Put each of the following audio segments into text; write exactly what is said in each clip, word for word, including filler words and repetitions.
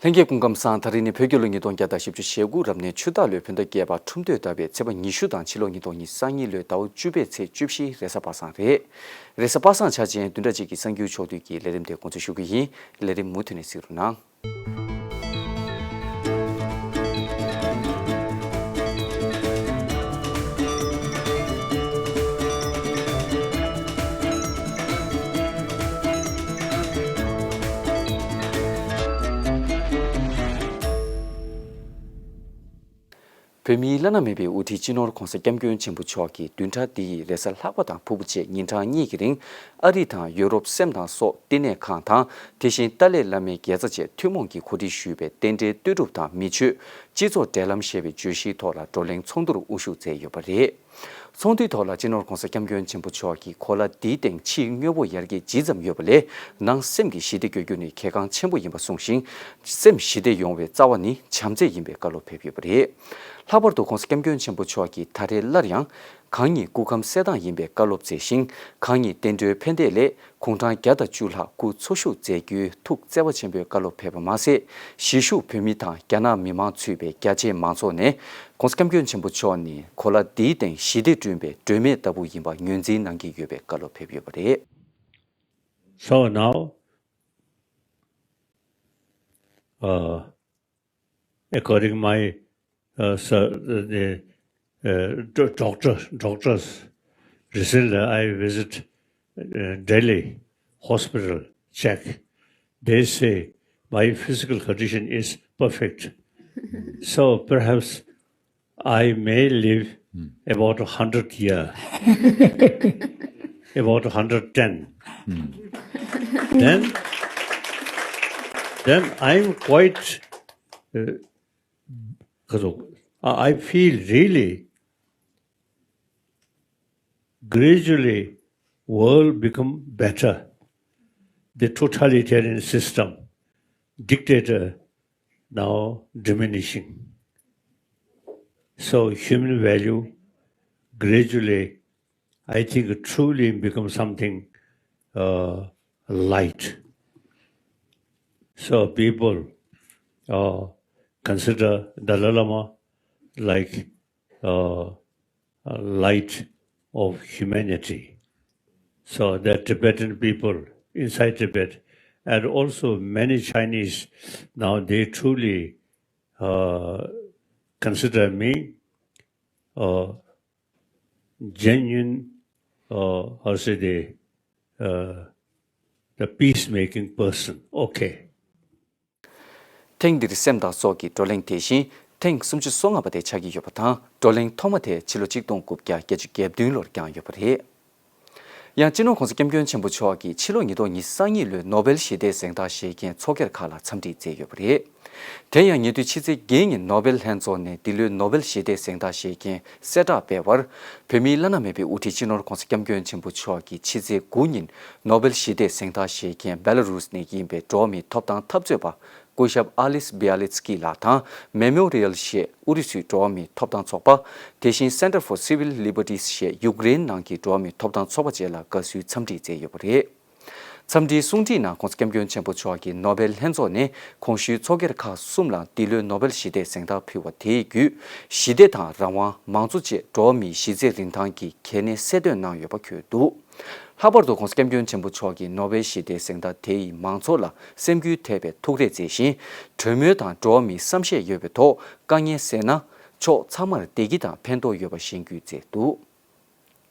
ལྷན་རྒྱས་སྐུ་ཁམས་བཟང་། ད་རིང་ནི་བོད་རྒྱལ་ལོ་ཉིས་སྟོང་བརྒྱ་དང་བཞི་བཅུ་ཞེ་དགུ་རབ་གནས་ཆུ་སྟག་ལོའི་བོད་ཟླ་བརྒྱད་པ་ཁྲུམས་སྟོད་ཟླ་བའི་ཚེས་པ་ཉི་ཤུ་དང་ཕྱི་ལོ་ཉིས་སྟོང་ཉི་ཤུ་རྩ་གཉིས་ལོའི་ཟླ་བ་བཅུ་པའི་ཚེས་བཅུ་བཞི་རེས་གཟའ་པ་སངས་རེད། རེས་གཟའ་པ་སངས་འཆར་ཅན་བདུན་ཕྲག་གཅིག་གི་གསར་འགྱུར་ཕྱོགས་བསྡུས་ཀྱི་ལས་རིམ་དེ་འགོ་འཛུགས་ཞུ་གི་ཡིན། ལས་རིམ་མུ་མཐུད་ནས་གཟིགས་རོགས་གནང་། བོད་མིའི་བླ་ན་མེད་པའི་དབུ་ཁྲིད་སྤྱི་ནོར་༧གོང་ས་༧སྐྱབས་མགོན་ཆེན་པོ་མཆོག་གིས་བདུན་ཕྲག་འདི་ཡི་རེས་གཟའ་ལྷག་པ་དང་ཕུར་བུ་བཅས་ཉིན་གྲངས་གཉིས་ཀྱི་རིང་ཨ་རི་དང་ཡོ་རོབ་སེམས་དང་སྲོག་བསྟི་གནས་ཁང་དང་། དེ་བཞིན་ཏཱ་ལའི་བླ་མའི་དགེ་རྩ་བཅས་ཐུན་མོང་གིས་གོ་སྒྲིག་ཞུས་པའི་རྟེན་འབྲེལ་ལྟོས་གྲུབ་དང་མི་ཆོས། སྤྱི་ཚོགས་འབྲེལ་ལམ་ཞེས་པའི་བརྗོད་གཞིའི་ཐོག་ལ་བགྲོ་གླེང་ཚོགས་འདུར་དབུ་བཞུགས་མཛད་ཡོད་པ་རེད། ཚོགས་འདུའི་ཐོག་ལ་སྤྱི་ནོར་༧གོང་ས་༧སྐྱབས་མགོན་ཆེན་པོ་མཆོག་གིས་གོ་ལ་འདིའི་སྟེང་ཕྱིའི་དངོས་པོ་ཡར་རྒྱས་ཇི་ཙམ་ཡོད་པ་ལས་ནང་སེམས་ཀྱི་ཞི་བདེ་དགོས་རྒྱུ་ནི་གལ་འགངས་ཆེན་པོ་ཡིན་པ་གསུངས་ཤིང་། སེམས་ཞི་བདེ་ཡོང་བའི་རྩ་བ་ནི་བྱམས་བརྩེ་ཡིན་པའི་བཀའ་སློབ་ཕེབས་ཡོད་པ་རེད། ལྷག་པར་དུ་༧གོང་ས་༧སྐྱབས་མགོན་ཆེན་པོ་མཆོག་གིས་ད་རེས་སླར་ཡང་གང་ཉིད་སྐུ་ཁམས་གསལ་ཐང་ཡིན་པའི་བཀའ་སློབ་མཛད་ཞིང་། གང་ཉིད་བསྟན་འགྲོའི་ཕན་བདེ་སླད་དགུང་གྲངས་བརྒྱ་དང་བཅུ་ལྷག་སྐུ་འཚོ་བཞུགས་མཛད་རྒྱུའི་ཐུགས་བརྩེ་བ་ཆེན་པོས་བཀའ་སློབ་ཕེབས་པ་མ་ཟད། གཞིས་བཞུགས་བོད་མི་དང་རྒྱ་ནག་མི་མང་ཚུད་པའི་རྒྱ་ཆེའི་མང་ཚོགས་ནས་༧གོང་ས་༧སྐྱབས་མགོན་ཆེན་པོ་མཆོག་ནི་གོ་ལ་འདིའི་སྟེང་ཞི་བདེ་བསྐྲུན་པའི་སྒྲོན་མེ་ལྟ་བུ་ཡིན་པ་ངོས་འཛིན་གནང་གི་ཡོད་པའི་བཀའ་སློབ་ཕེབས་ཡོད་པ་རེད། So now, uh, according my uh, so the uh, do- doctor doctors, recently I visit uh, Delhi hospital check. They say my physical condition is perfect. So perhaps I may live about a hundred year, about a hundred ten. Then, then I'm quite, uh, I feel really gradually world become better. The totalitarian system, dictator now diminishing. So human value gradually, I think, truly become something uh, light. So people uh, consider Dalai Lama like uh, a light of humanity. So the Tibetan people inside Tibet, and also many Chinese, now they truly uh, consider me a genuine, uh, how say they, uh, the peacemaking person. Okay. ཐེངས་འདིར་སེམས་དང་སྲོག་གི་བགྲོ་གླེང་དེ་བཞིན་ཐེངས་སུམ་ཅུ་སོ་ལྔ་པ་དེ་ཆགས་ཀྱི་ཡོད་པ་དང་། བགྲོ་གླེང་ཐོག་མ་དེ་ཕྱི་ལོ་ཆིག་སྟོང་དགུ་བརྒྱ་བརྒྱད་ཅུ་གྱ་བདུན་ལོར་བསྐྱངས་ཡོད་པ་རེད། ཡང་སྤྱི་ནོར་༧གོང་ས་༧སྐྱབས་མགོན་ཆེན་པོ་མཆོག་གིས་ཕྱི་ལོ་ཉིས་སྟོང་ཉི་ཤུ་རྩ་གཉིས་ལོའི་ནོ་བེལ་ཞི་བདེའི་གཟེངས་རྟགས་བཞེས་མཁན་ཚོགས་སྒེར་ཁག་ལ་འཚམས་འདྲི་མཛད་ཡོད་པ་རེད། དེ་ཡང་ཉེ་དུས་ཕྱི་ཚེས་བརྒྱད་ཉིན་ནོ་བེལ་ལྷན་ཚོགས་ནས་འདི་ལོའི་ནོ་བེལ་ཞི་བདེའི་གཟེངས་རྟགས་བཞེས་མཁན་གསལ་བསྒྲགས་སྤེལ་བར། བོད་མིའི་བླ་ན་མེད་པའི་དབུ་ཁྲིད་སྤྱི་ནོར་༧གོང་ས་༧སྐྱབས་མགོན་ཆེན་པོ་མཆོག་གིས་ཕྱི་ཚེས་དགུ་ཉིན་ནོ་བེལ་ཞི་བདེའི་གཟེངས་རྟགས་བཞེས་མཁན་བེ་ལ་རུས་ནས་ཡིན་པའི་འགྲོ་བ་མིའི་ཐོབ་ཐང་འཐབ་རྩོད་པ། སྐུ་ཞབས་ཨ་ལིས་བྷི་ཨ་ལི་ཚི་ཀི་ལགས་དང་། མེ་མོ་རི་ཡལ་ཞེས་ཨུ་རུ་སུའི་འགྲོ་བ་མིའི་ཐོབ་ཐང་ཚོགས་པ། དེ་བཞིན་Center for Civil Liberties ཞེས་ཡུཀ་རེན་ནང་གི་འགྲོ་བ་མིའི་ཐོབ་ཐང་ཚོགས་པ་བཅས་ལ་དགའ་བསུའི་འཚམས་འདྲི་མཛད་ཡོད་པ་རེད། འཚམས་འདྲིའི་གསུང་འཕྲིན་ནང་༧གོང་ས་༧སྐྱབས་མགོན་ཆེན་པོ་མཆོག་གིས་ནོ་བེལ་ལྷན་ཚོགས་ནས་གོང་ཞུས་ཚོགས་སྒེར་ཁག་གསུམ་ལ་འདི་ལོའི་ནོ་བེལ་ཞི་བདེའི་གཟེངས་རྟགས་ཕུལ་བ་དེའི་བརྒྱུད། ཞི་བདེ་དང་རང་དབང་། མང་གཙོ་བཅས་འགྲོ་བ་མིའི་གཞི་རྩའི་རིན་ཐང་གི་གལ་གནད་གསལ་སྟོན་གནང་ཡོད་པ་འཁོད་འདུག་ལྷག་པར་དུ་༧གོང་ས་༧སྐྱབས་མགོན་ཆེན་པོ་མཆོག་གིས་ནོ་བེལ་ཞི་བདེའི་གཟེངས་རྟགས་དེ་ཡིས་མང་ཚོགས་ལ་སེམས་འགུལ་ཐེབས་པའི་ཐུགས་རེ་མཛད་བཞིན། གྲོས་མོལ་དང་འགྲོ་བ་མིའི་བསམ་ཤེས་ཡོད་པའི་ཐོག་དཀའ་ངལ་སེལ་ན། ཕྱོགས་ཚང་མར་བདེ་སྐྱིད་དང་ཕན་ཐོགས་ཡོད་པ་ཤེས་རྒྱུ་མཛད་འདུག་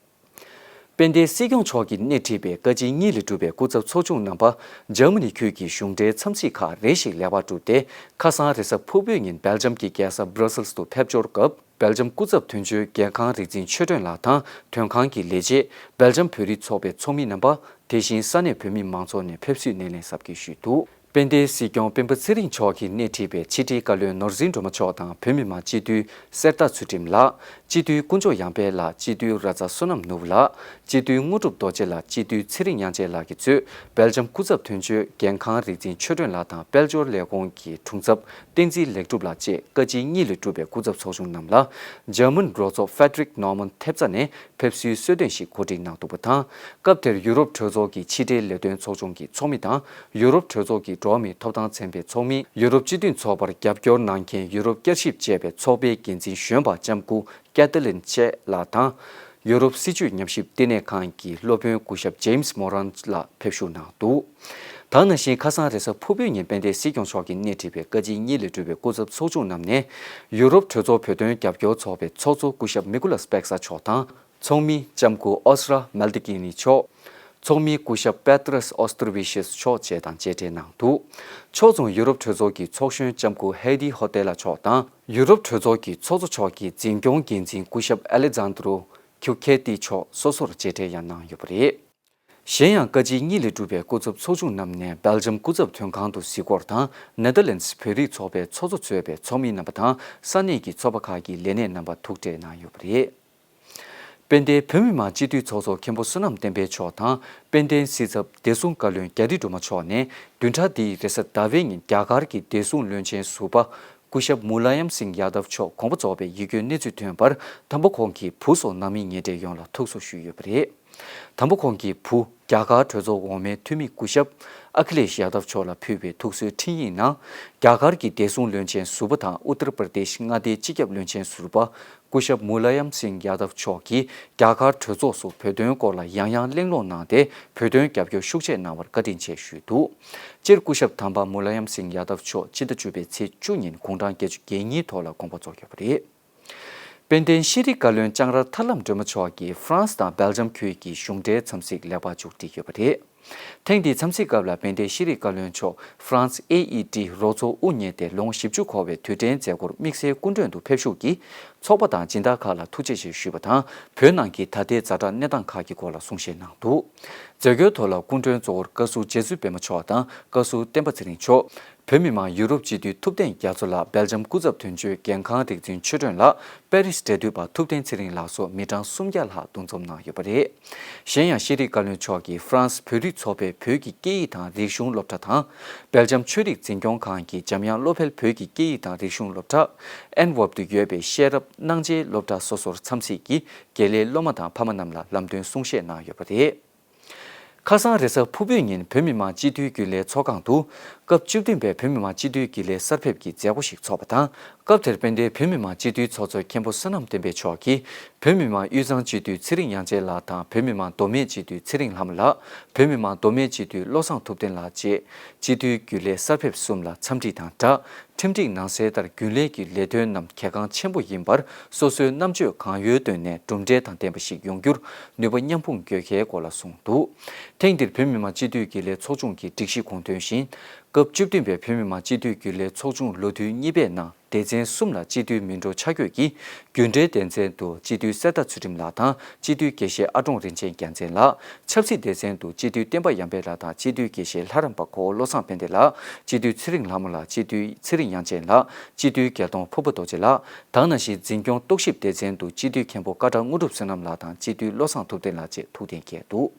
དཔལ་ལྡན་སྲིད་སྐྱོང་མཆོག་གིས་སྣེ་ཁྲིད་པའི་བཀའ་སྤྱི་གཉིས་ལས་གྲུབ་པའི་སྐུ་ཚབ་ཚོགས་ཆུང་རྣམ་པ། འཇར་མ་ནི་ཁུལ་གྱི་གཞུང་འབྲེལ་འཚམས་གཟིགས་ཁག་རེ་ཞིག་ལེགས་པར་གྲུབ་སྟེ། ཁ་སང་རེས་གཟའ་ཕུར་བུའི་ཉིན་སྦེལ་ཇམ་གྱི་རྒྱལ་ས་Brussels དུ་ཕེབས་འབྱོར་སྐབས། སྦེལ་ཇམ་སྐུ་ཚབ་དོན་གཅོད་རྒྱལ་ཁང་རིག་འཛིན་ཆོས་སྒྲོན་ལགས་དང་། དོན་ཁང་གི་ལས་བྱེད། སྦེལ་ཇམ་བོད་རིགས་ཚོགས་པའི་ཚོགས་མི་རྣམ་པ། དེ་བཞིན་ས་གནས་བོད་མི་མང་ཚོགས་ནས་ཕེབས་བསུའི་སྣེ་ལེན་གཟབ་རྒྱས་ཞུས་འདུག་དཔལ་ལྡན་སྲིད་སྐྱོང་སྤེན་པ་ཚེ་རིང་མཆོག་གིས་སྣེ་ཁྲིད་པའི་ཕྱི་དྲིལ་བཀའ་བློན་ནོར་འཛིན་སྒྲོལ་མ་མཆོག་དང་། བོད་མི་མང་སྤྱི་འཐུས་གསེར་རྟ་ཚུལ་ཁྲིམས་ལགས། སྤྱི་འཐུས་དཀོན་མཆོག་ཡང་དཔལ་ལགས། སྤྱི་འཐུས་ར་ཙ་བསོད་ནམས་ནོར་བུ་ལགས། སྤྱི་འཐུས་དངོས་གྲུབ་རྡོ་རྗེ་ལགས། སྤྱི་འཐུས་ཚེ་རིང་དབྱངས་ཅན་ལགས་ཀྱིས་གཙོས། སྦེལ་ཇམ་སྐུ་ཚབ་དོན་གཅོད་རྒྱལ་ཁང་རིག་འཛིན་ཆོས་སྒྲོན་ལགས་དང་། དཔལ་འབྱོར་ལས་ཁུངས་ཀྱི་དྲུང་ཚབ་བསྟན་འཛིན་ལེགས་གྲུབ་ལགས་བཅས་བཀའ་སྤྱི་གཉིས་ལས་གྲུབ་པའི་སྐུ་ཚབ་ཚོགས་ཆུང་རྣམས་ལ། འཇར་མན་རོགས་ཚོགས་Frederick Naumann ཐེབས་རྩ་ནས་ཕེབས་བསུའི་གསོལ་སྟོན་ཞིག་གོ་སྒྲིག་གནང་འདུག་པ་དང་། སྐབས་དེར་ཡུ་རོབ་གྲོས་ཚོགས་ཀྱི་ཕྱི་འབྲེལ་ལས་དོན་ཚོགས་ཆུང་གི་ཚོགས་མི་དང་། ཡུ་རོབ་གྲོས་ཚོགས་ཀྱི་ འགྲོ་བ་མིའི་ཐོབ་ཐང་ཚན་པའི་ཚོགས་མི། ཡུ་རོབ་སྤྱི་མཐུན་ཚོགས་པར་རྒྱབ་སྐྱོར་གནང་མཁན་ཡུ་རོབ་བསྐྱར་ཞིབ་ཅེས་པའི་ཚོགས་པའི་འགན་འཛིན་གཞོན་པ་ལྕམ་སྐུ་ཀེ་ཐི་ལིན་ཆེ་ལགས་དང་། ཡུ་རོབ་སྲིད་བྱུས་ཉམས་ཞིབ་ལྟེ་གནས་ཁང་གི་སློབ་དཔོན་སྐུ་ཞབས་ཇེམ་སི་མོ་རན་ལགས་ཕེབས་ཞུགས་གནང་འདུག། ད་ནང་བཞིན་ཁ་སང་རེས་གཟའ་ཕུར་བུའི་ཉིན་དཔལ་ལྡན་སྲིད་སྐྱོང་མཆོག་གིས་སྣེ་ཁྲིད་པའི་བཀའ་སྤྱི་གཉིས་ལས་གྲུབ་པའི་སྐུ་ཚབ་ཚོགས་ཆུང་རྣམས་ནས། ཡུ་རོབ་གྲོས་ཚོགས་བོད་དོན་རྒྱབ་སྐྱོར་ཚོགས་པའི་ཚོགས་གཙོ་སྐུ་ཞབས་མི་ཀུ་ལ་སི་པེག་ས་མཆོག་དང་། ཚོགས་མི་ལྕམ་སྐུ་ཨོ་སི་ར་མལ་ཏི་ཀི་ནི་མཆོག། ཚོགས་མི་སྐུ་ཞབས་པེ་ཏྲ་སི་ཨོ་སི་ཏྲ་བི་ཤི་ཡས་མཆོག་བཅས་དང་མཇལ་འཕྲད་གནང་འདུག། ཕྱོགས་མཚུངས་ཡུ་རོབ་གྲོས་ཚོགས་ཀྱི་ཚོགས་གཞོན་ལྕམ་སྐུ་ཧེ་དི་ཧོ་ཏེ་ལ་མཆོག་དང་། ཡུ་རོབ་གྲོས་ཚོགས་ཀྱི་ཚོགས་གཙོ་མཆོག་གི་འཛིན་སྐྱོང་འགན་འཛིན་སྐུ་ཞབས་ཨ་ལེ་ཛན་དྲོ་ཁྱུ་ཁེ་ཏི་མཆོག་སོ་སོར་མཇལ་འཕྲད་ཡང་གནང་ཡོད་པ་རེད། གཞན་ཡང་བཀའ་སྤྱི་གཉིས་ལས་གྲུབ་པའི་སྐུ་ཚབ་ཚོགས་ཆུང་རྣམས་ནས་སྦེལ་ཇམ་སྐུ་ཚབ་དོན་ཁང་དུ་གཟིགས་སྐོར་དང་། ནེ་དར་ལེནྜ་བོད་རིགས་ཚོགས་པའི་ཚོགས་གཙོ་གཙོས་པའི་ཚོགས་མི་རྣམ་པ་དང་ས་གནས་ཀྱི་ཚོགས་པ་ཁག་གི་ལས་སྣེ་རྣམ་པ་ཐུག་འཕྲད་གནང་ཡོད་པ་རེད། དཔལ་ལྡན་བོད་མི་མང་སྤྱི་འཐུས་ཚོགས་གཙོ་མཁན་པོ་བསོད་ནམས་བསྟན་འཕེལ་མཆོག་དང་དཔལ་ལྡན་སྲིད་ཚབ་བདེ་སྲུང་བཀའ་བློན་རྒྱ་རི་སྒྲོལ་མ་མཆོག་ནས་བདུན་ཕྲག་འདིའི་རེས་གཟའ་ཟླ་བའི་ཉིན་རྒྱ་གར་གྱི་བདེ་སྲུང་བློན་ཆེན་ཟུར་པ་སྐུ་ཞབས་མུ་ལ་ཡམ་སིང་ཡ་དབ་མཆོག་དགོངས་པ་རྫོགས་པའི་ཡིད་སྐྱོའི་གནས་ཚུལ་ཐོན་པར། དམ་པ་ཁོང་གི་བུ་སོགས་ནང་མི་ངེས་འབྲེལ་ཡོངས་ལ་ཐུགས་གསོ་ཞུས་ཡོད་པ་རེད། དམ་པ་ཁོང་གི་བུ་རྒྱ་གར་གྲོས་ཚོགས་འོག་མའི་འཐུས་མི་སྐུ་ཞབས་ཨ་ཁི་ལེ་ཤི་ཡ་དབ་མཆོག་ལ་ཕུལ་བའི་ཐུགས་གསོའི་འཕྲིན་ཡིག་ནང་། རྒྱ་གར་གྱི་བདེ་སྲུང་བློན་ཆེན་ཟུར་པ་དང་ཨུ་ཏར་པར་དེཤ་མངའ་སྡེའི་སྤྱི་ཁྱབ་བློན་ཆེན་ཟུར་པ་སྐུ་ཞབས་མུ་ལ་ཡམ་སིང་ཡ་དབ་མཆོག་གིས་རྒྱ་གར་གྲོས་ཚོགས་སུ་བོད་དོན་སྐོར་ལ་ཡང་ཡང་གླེང་སློང་གནང་སྟེ། བོད་དོན་རྒྱབ་སྐྱོར་ཤུགས་ཆེ་གནང་བར་བཀའ་དྲིན་ཆེ་ཞུས་འདུག། སྤྱིར་སྐུ་ཞབས་དམ་པ་མུ་ལ་ཡམ་སིང་ཡ་དབ་མཆོག་ཕྱི་ཟླ་བཅུ་པའི་ཚེས་བཅུ་ཉིན་དགུང་གྲངས་བརྒྱད་ཅུ་གྱ་གཉིས་ཐོག་ལ་དགོངས་པ་རྫོགས་ཡོད་པ་རེད། དཔལ་ལྡན་ཤེས་རིག་བཀའ་བློན་ལྕང་ར་ཐར་ལམ་སྒྲོལ་མ་མཆོག་གིས་ཧྥ་རན་སི་དང་སྦེལ་ཇམ་ཁུལ་གྱི་གཞུང་འབྲེལ་འཚམས་གཟིགས་ལེགས་པར་མཇུག་སྒྲིལ་ཡོད་པ་རེད། ཐེངས་འདིའི་འཚམས་གཟིགས་སྐབས་ལ་དཔལ་ལྡན་ཤེས་རིག་བཀའ་བློན་མཆོག་ཧྥ་རན་སི་ཨེ་ཨི་ཏི་རོགས་ཚོགས་དབུ་བརྙེས་ཏེ་ལོ་ངོ་བཞི་བཅུ་འཁོར་བའི་དུས་དྲན་མཛད་སྒོར་དམིགས་བསལ་སྐུ་མགྲོན་དུ་ཕེབས་ཞུགས་ཀྱིས་ཚོགས་པ་དང་སྦྱིན་བདག་ཁག་ལ་ཐུགས་རྗེ་ཆེ་ཞུས་པ་དང་། བོད་ནང་གི་ད་ལྟའི་ཛ་དྲག་གནས་སྟངས་ཁག་གི་སྐོར་ལ་གསུང་བཤད་གནང་འདུག། མཛད་སྒོའི་ཐོག་ལ་སྐུ་མགྲོན་གཙོ་བོར་བཀའ་ཟུར་རྗེ་བཙུན་པད་མ་མཆོག་དང་བཀའ་ཟུར་བསྟན་པ་ཚེ་རིང་མཆོག། བོད་མི་མང་ཡུ་རོབ་སྤྱི་འཐུས་ཐུབ་བསྟན་རྒྱ་མཚོ་ལགས། སྦེལ་ཇམ་སྐུ་ཚབ་དོན་གཅོད་རྒན་ཁང་རིག་འཛིན་ཆོས་སྒྲོན་ལགས། པེ་རིས་འབྲེལ་མཐུད་པ་ཐུབ་བསྟན་ཚེ་རིང་ལགས་སོགས་མི་གྲངས་སུམ་བརྒྱ་ལྷག་འདུ་འཛོམས་གནང་ཡོད་པ་རེད། གཞན་ཡང་ཤེས་རིག་བཀའ་བློན་མཆོག་གིས་ཧྥ་རན་སི་བོད་རིགས་ཚོགས་པའི་བོད་ཀྱི་སྐད་ཡིག་དང་རིག་གཞུང་སློབ་གྲྭ་དང་། སྦེལ་ཇམ་ཆོས་རིག་འཛིན་སྐྱོང་ཁང་གི་འཇམ་དབྱངས་བློ་འཕེལ་བོད་ཀྱི་སྐད་ཡིག་དང་རིག་གཞུང་སློབ་གྲྭ། ཨན་ཝབ་ཏུ་ཡོད་པའི་ཤེས་རབ་སྣང་བྱེད་སློབ་གྲྭ་སོ་སོར་འཚམས་གཟིགས་ཀྱིས་དགེ་ལས་སློབ་མ་དང་ཕ་མ་རྣམས་ལ་ལམ་སྟོན་གསུང་བཤད་གནང་ཡོད་པ་རེད། ཁ་སང་རེས་གཟའ་ཕུར་བུའི་ཉིན་བོད་མི་མང་སྤྱི་འཐུས་རྒྱུན་ལས་ཚོགས་ཁང་དུ། སྐབས་བཅུ་བདུན་པའི་བོད་མི་མང་སྤྱི་འཐུས་རྒྱུན་ལས་གསར་ཕེབས་ཀྱི་མཛད་སྒོ་ཞིག་འཚོགས་པ་དང་། སྐབས་དེར་དཔལ་ལྡན་བོད་མི་མང་སྤྱི་འཐུས་ཚོགས་གཙོ་མཁན་པོ་བསོད་ནམས་བསྟན་འཕེལ་མཆོག་གིས། བོད་མི་མང་དབུས་གཙང་སྤྱི་འཐུས་ཚེ་རིང་དབྱངས་ཅན་ལགས་དང་བོད་མི་མང་མདོ་སྨད་སྤྱི་འཐུས་ཚེ་རིང་ལྷ་མོ་ལགས། བོད་མི་མང་མདོ་སྨད་སྤྱི་འཐུས་བློ་བཟང་ཐུབ་བསྟན་ལགས་བཅས་སྤྱི་འཐུས་རྒྱུན་ལས་གསར་ཕེབས་གསུམ་ལ་འཚམས་འདྲི་དང་སྦྲགས། ཁྲིམས་སྒྲིག་ནང་གསལ་ལྟར་རྒྱུན་ལས་ཀྱི་ལས་དོན་རྣམས་གལ་འགངས་ཆེན་པོ་ཡིན་པར། སོ་སོའི་རྣམ་དཔྱོད་གང་ཡོད་བཏོན་ནས་གྲུབ་འབྲས་དང་ལྡན་པ་ཞིག་ཡོང་རྒྱུར་ནུས་པ་མཉམ་སྤུངས་དགོས་གལ་སྐོར་ལ་གསུངས་འདུག། ཐེངས་འདིར་བོད་མི་མང་སྤྱི་འཐུས་ཀྱི་ལས་ཚོགས་ཆུང་གི་སྒྲིག་གཞི་དགོངས་དོན་བཞིན། སྐབས་བཅུ་བདུན་པའི་བོད་མི་མང་སྤྱི་འཐུས་ཀྱི་ལས་ཚོགས་ཆུང་ལོ་དུས་གཉིས་པའི་ནང་སྡེ་ཚན་གསུམ་ལ་སྤྱི་འཐུས་མི་འགྲོ་ཆ་བགོས་ཀྱིས། རྒྱུན་གྲོས་སྡེ་ཚན་དུ་སྤྱི་འཐུས་གསེར་རྟ་ཚུལ་ཁྲིམས་ལགས་དང་སྤྱི་འཐུས་དགེ་བཤེས་ཨ་ཀྲོང་རིན་ཆེན་རྒྱལ་མཚན་ལགས། ཆབ་སྲིད་སྡེ་ཚན་དུ་སྤྱི་འཐུས་བསྟན་པ་ཡར་འཕེལ་ལགས་དང་སྤྱི་འཐུས་དགེ་བཤེས་ལྷ་རམས་པ་གོ་བོ་བློ་བཟང་ཕན་བདེ་ལགས། སྤྱི་འཐུས་ཚེ་རིང་ལྷ་མོ་ལགས། སྤྱི་འཐུས་ཚེ་རིང་དབྱངས་ཅན་ལགས། སྤྱི་འཐུས་རྒྱལ་མཐོང་ཕུར་པ་རྡོ་རྗེ་ལགས། ད་ག་ནང་བཞིན་འཛིན་སྐྱོང་རྟོག་ཞིབ་སྡེ་ཚན་དུ་སྤྱི་འཐུས་མཁན་པོ་ཀ་ཌ་དངོས་གྲུབ་བསོད་ནམས་ལགས་དང་སྤྱི་འཐུས་བློ་བཟང་ཐུབ་བསྟན་ལགས་བཅས་ཐུགས་གཏན་འཁེལ་འདུག།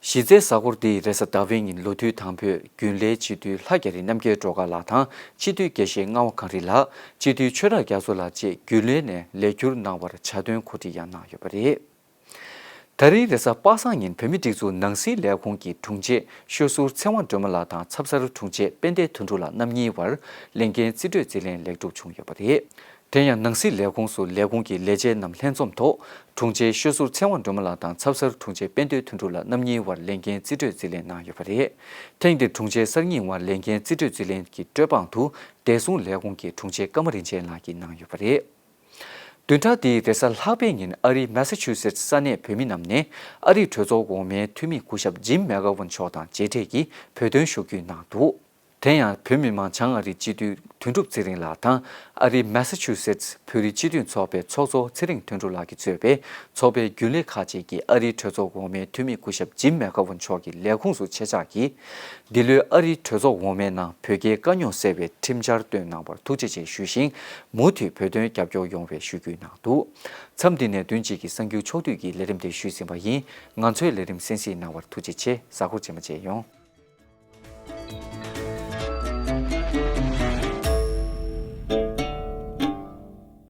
གཞི་རྩའི་གཟའ་འཁོར་འདིའི་རེས་གཟའ་ཟླ་བའི་ཉིན་ལོ་དུས་དང་པོའི་རྒྱུན་ལས་སྤྱི་འཐུས་ལྷ་རྒྱ་རི་རྣམ་རྒྱལ་སྒྲོལ་དཀར་ལགས་དང་སྤྱི་འཐུས་དགེ་བཤེས་རྔ་བ་གངས་རི་ལགས། སྤྱི་འཐུས་ཆོས་གྲགས་རྒྱ་མཚོ་ལགས་བཅས་རྒྱུན་ལས་ནས་ལས་འཁྱུར་གནང་བར་ཇ་དོན་གོ་སྒྲིག་ཡང་གནང་ཡོད་པ་རེད། ད་རིང་རེས་གཟའ་པ་སངས་ཉིན་བོད་མིའི་སྒྲིག་འཛུགས་ནང་སྲིད་ལས་ཁུངས་ཀྱི་དྲུང་ཆེ་ཤོད་ཟུར་ཚེ་དབང་སྒྲོལ་མ་ལགས་དང་ཚབ་གསར་དྲུང་ཆེ་དཔལ་ལྡན་དོན་གྲུབ་ལགས་རྣམ་གཉིས་བར་ལས་འགན་རྩིས་སྤྲོད་རྩིས་ལེན་ལེགས་གྲུབ་བྱུང་ཡོད་པ་རེད། དེ་ཡང་ནང་སྲིད་ལས་ཁུངས་སུ་ལས་ཁུངས་ཀྱི་ལས་བྱེད་རྣམས་ལྷན་འཛོམས་ཐོག་དྲུང་ཆེ་ཤོད་ཟུར་ཚེ་དབང་སྒྲོལ་མ་ལགས་དང་ཚབ་གསར་དྲུང་ཆེ་དཔལ་ལྡན་དོན་གྲུབ་ལགས་རྣམ་གཉིས་བར་ལས་འགན་རྩིས་སྤྲོད་རྩིས་ལེན་གནང་ཡོད་པ་རེད། ཐེངས་འདིར་དྲུང་ཆེ་གསར་རྙིང་བར་ལས་འགན་རྩིས་སྤྲོད་རྩིས་ལེན་གྱི་སྤྲོད་དཔང་དུ་བདེ་སྲུང་ལས་ཁུངས་ཀྱི་དྲུང་ཆེ་ཀརྨ་རིན་ཆེན་ལགས་ཀྱིས་གནང་ཡོད་པ་རེད། བདུན་ཕྲག་འདིའི་རེས་གཟའ་ལྷག་པའི་ཉིན་ཨ་རིའི་མེ་ས་ཆུ་སེ་ཊི་ས་གནས་བོད་མི་རྣམས་ནས་ཨ་རིའི་གྲོས་ཚོགས་འོག་མའི་འཐུས་མི་སྐུ་ཞབས་ཇིམ་མེ་གྷ་ཝན་མཆོག་དང་མཇལ་འཕྲད་ཀྱིས་བོད་དོན་ཞུ་སྐུལ་གནང་འདུག། དེ་ཡང་བོད་མི་མང་བྱང་ཨ་རིའི་སྤྱི་འཐུས་དོན་གྲུབ་ཚེ་རིང་ལགས་དང་ཨ་རིའི་མེ་ས་ཆུ་སེ་ཊི་བོད་རིགས་སྤྱི་མཐུན་ཚོགས་པའི་ཚོགས་གཙོ་ཚེ་རིང་དོན་གྲུབ་ལགས་ཀྱིས་གཙོས་པའི་ཚོགས་པའི་རྒྱུན་ལས་ཁག་ཅིག་གིས་ཨ་རིའི་གྲོས་ཚོགས་འོག་མའི་འཐུས་མི་སྐུ་ཞབས་ཇིམ་མེ་གྷ་ཝན་མཆོག་གི་ལས་ཁུངས་སུ་ཆེད་བཅར་གྱིས། འདི་ལོའི་ཨ་རིའི་གྲོས་ཚོགས་འོག་མའི་ནང་བོད་རྒྱའི་དཀའ་རྙོག་སེལ་བའི་ཁྲིམས་འཆར་བཏོན་གནང་བར་ཐུགས་རྗེ་ཆེ་ཞུས་ཤིང་། མུ་མཐུད་བོད་དོན་རྒྱབ་སྐྱོར་ཡོང་བའི་ཞུ་སྐུལ་གནང་འདུག། མཚམས་འདི་ནས་བདུན་གཅིག་གི་གསར་འགྱུར་ཕྱོགས་བསྡུས་ཀྱི་ལས་རིམ་དེ་ཞུས་ཟིན་པ་ཡིན། ང་ཚོའི་ལས་རིམ་གསན་གཟིགས་གནང་བར་ཐུགས་རྗེ་ཆེ། གཟའ་འཁོར་རྗེས་མ་མཇལ་ཡོང་།